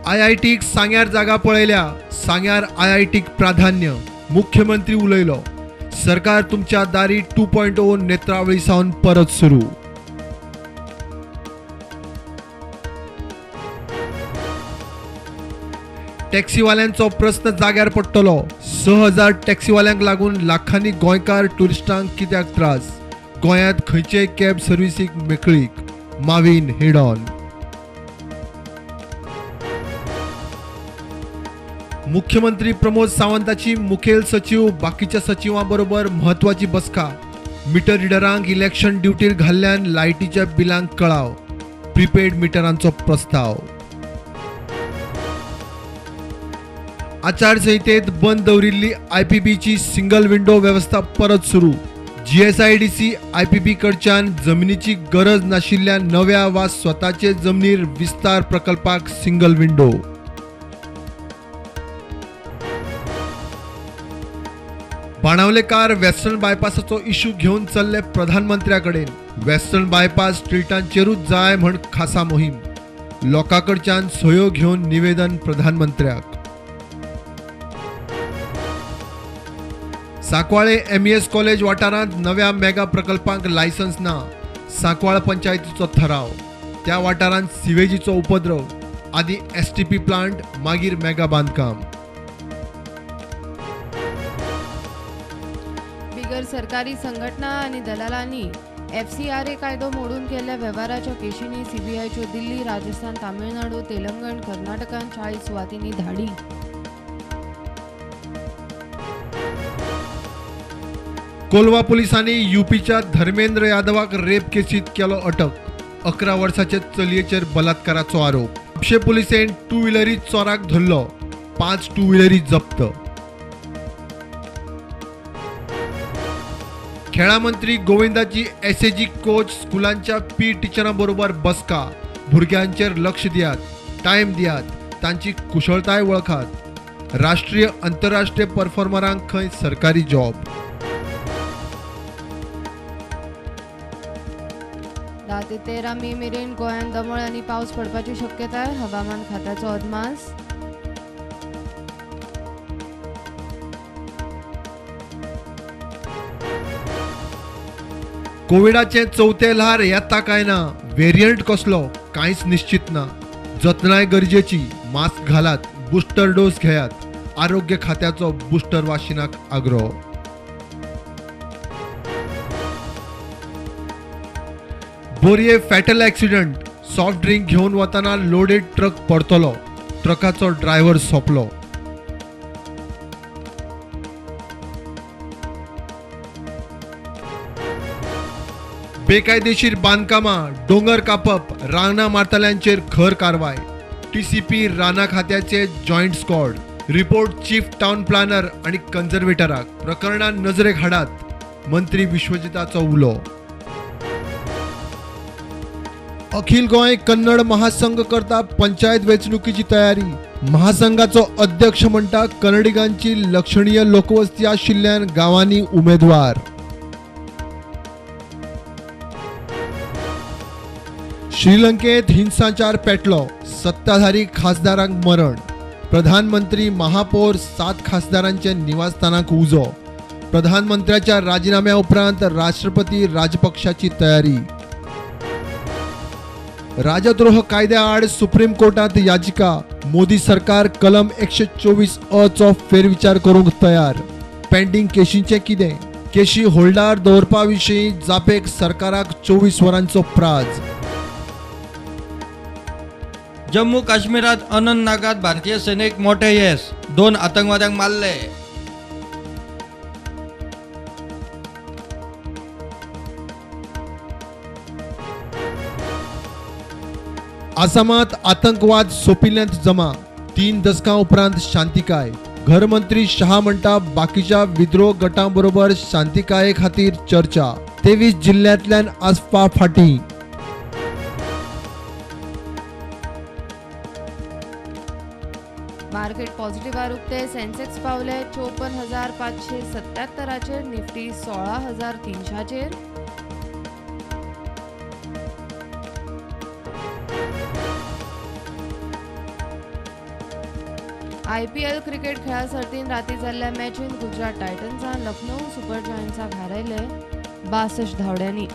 आयआयटीक सांग्यार जागा पळयल्या, सांग्यार आयआयटीक प्राधान्य, मुख्यमंत्री उलयलो. सरकार तुमच्या दारी 2.0 नेत्रावळी सावन परत सुरू. टॅक्सीवाल्यांचो प्रस्न जाग्यार पडटलो. 6000 टॅक्सीवाल्यांक लागून लाखांनी गोंयकार ट्युरिस्टांक कित्याक त्रास? गोंयांत खंयचेय कॅब सर्विसीक मेकळीक. माविन हेडॉन. मुख्यमंत्री प्रमोद सावंताची मुखेल सचीव बाकीच्या सचिवां बरोबर म्हत्वाची बसका. मिटर रिडरांक इलेक्शन ड्युटीर घाल्ल्यान लायटीच्या बिलांक कळाव. प्रिपेड मिटरांचो प्रस्ताव. आचारसंहितेत बंद दवरिल्ली आयपीबीची सिंगल विंडो वेवस्था परत सुरू. जीएसआयडीसी आयपीबी कडच्यान जमनीची गरज नाशिल्ल्या नव्या वा स्वताचे जमनीर विस्तार प्रकल्पाक सिंगल विंडो. बाणावलेकार वेस्टर्न बायपासाचो इश्यू घेवन चल्ले प्रधानमंत्र्या कडेन. वेस्टर्न बायपास स्ट्रीटांचेरूच जाय म्हण खासा मोहीम. लोकां कडच्यान सयो घेवन निवेदन प्रधानमंत्र्याक. सांकवाळे एमईएस कॉलेज वाठारांत नव्या मेगा प्रकल्पांक लायसन्स ना. सांकवाळ पंचायतीचो थराव. त्या वाठारांत सिवेजीचो उपद्रव. आदी एसटीपी प्लांट, मागीर मेगा बांदकाम. बिगर सरकारी संघटना आनी दलालांनी एफसीआरए कायदो मोडून केल्ल्या वेव्हाराच्या केशींनी सीबीआयच्यो दिल्ली, राजस्थान, तामिळनाडू, तेलंगण, कर्नाटकांत 40 सुवातींनी धाडी. कोलवा पुलिसांनी युपीच्या धर्मेंद्र यादवाक रेप केसीत केलो अटक. 11 वर्साचे चलयेचेर बलात्काराचो आरोप. म्हापशें पुलिसेन टू व्हिलरी चोराक धरलो. 5 टू व्हिलरी जप्त. खेळां मंत्री गोविंदाची एसएजी कोच स्कुलांच्या पी टिचरां बरोबर बसका. भुरग्यांचेर लक्ष दियात, टायम दियात, तांची कुशळताय वळखात. राष्ट्रीय अंतरराष्ट्रीय परफॉर्मरांक खंय सरकारी जॉब. 10 ते 13 मे मेरेन गोंयांत दमळ आनी पावस पडपाची शक्यताय. हवामान खात्याचो अदमास. कोविडाचें चवथें ल्हार येता काय ना, वेरियंट कसलो कांयच निश्चित ना. जतनाय गरजेची. मास्क घालात, बुस्टर डोस घेयात. आरोग्य खात्याचो बुस्टर वाशिनाक आग्रो. बोरये फॅटल ॲक्सिडंट. सॉफ्ट ड्रिंक घेवन वतना लोडेड ट्रक परतलो. ट्रकाचो ड्रायव्हर सोंपलो. बेकायदेशीर बांदकामां, दोंगर कापप, रानां मारतल्यांचेर खर कारवाय. टीसीपी रानां खात्याचे joint squad. Report chief town planner आनी कन्झर्वेटराक. प्रकरणां नजरेक हाडात, मंत्री विश्वजिताचो उलो. अखिल गोंय कन्नड महासंघ करता पंचायत वेंचणुकीची तयारी. महासंघाचो अध्यक्ष म्हणटा कन्नडिगांची लक्षणीय लोकवस्ती आशिल्ल्यान गांवांनी उमेदवार. श्रीलंकेत हिंसाचार पेटलो. सत्ताधारी खासदारांक मरण. प्रधानमंत्री, महापौर, 7 खासदारांचे निवासस्थानाक उजो. प्रधानमंत्र्याच्या राजीनाम्या उपरांत राष्ट्रपती राजपक्षाची तयारी. राजद्रोह कायद्या आड सुप्रीम कोर्टात याचिका. मोदी सरकार कलम 124 अ चो फेरविचार करूंक तयार. पेंडिंग केशींचें कितें? केशी होल्डार दवरपा विशीं जापेक सरकाराक 24 वरांचो प्राज. जम्मू काश्मीरात अनंतनागात भारतीय सेनेक मोठे येस, 2 आतंकवाद्यांक मारले. आसामात आतंकवाद सोंपिल्ल्यांत जमा. 3 दसकां उपरांत शांतिकाय. घरमंत्री शहा म्हणटा बाकीच्या विद्रोह गटां बरोबर शांतिकाये खातीर चर्चा. 23 जिल्ल्यांतल्यान आसपा फाटीं. मार्केट पॉझिटिव्हार उक्ते. सेन्सेक्स पावले 54,577चेर, निफ्टी 16,300चेर. आयपीएल क्रिकेट खेळा सर्तीन राती जाल्ल्या मॅचींत गुजरात टायटन्सान लखनौ सुपर जायंट्साक हारयले 62 धांवड्यांनी.